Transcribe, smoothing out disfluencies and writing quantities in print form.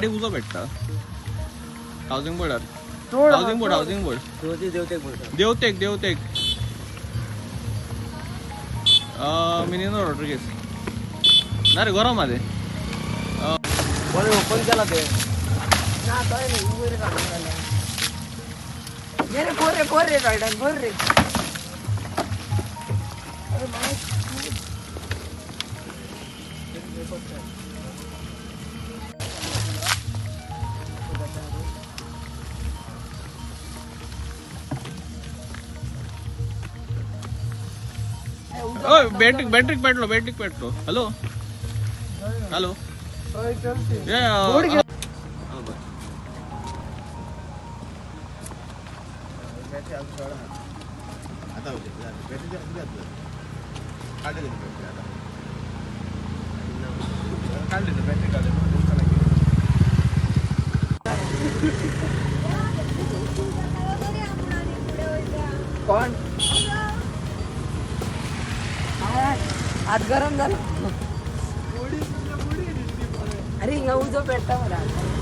उजो पेट्टा हावसिंग बोर्डार. Housing board, housing board. देवतेक, देवतेक, मिनिनो रॉड्रिगेस. ना रे, गरम आहा ते. बरें ओपन केला ते. ना, तोय न्ही, वयर काडून घाल्या. ये रे, भर रे, भर रे, गार्डन भर रे. अरे माय. हय, बॅटरीक, बॅटरीक पेटलो, बॅटरीक पेटलो. Hello, hello. ये. आता बॅटरी काडले, बॅटरी आता काडले, बॅटरी काडले. कोण हात गरम झाला. अरे, हिंगा उजो पेट्टा मरे.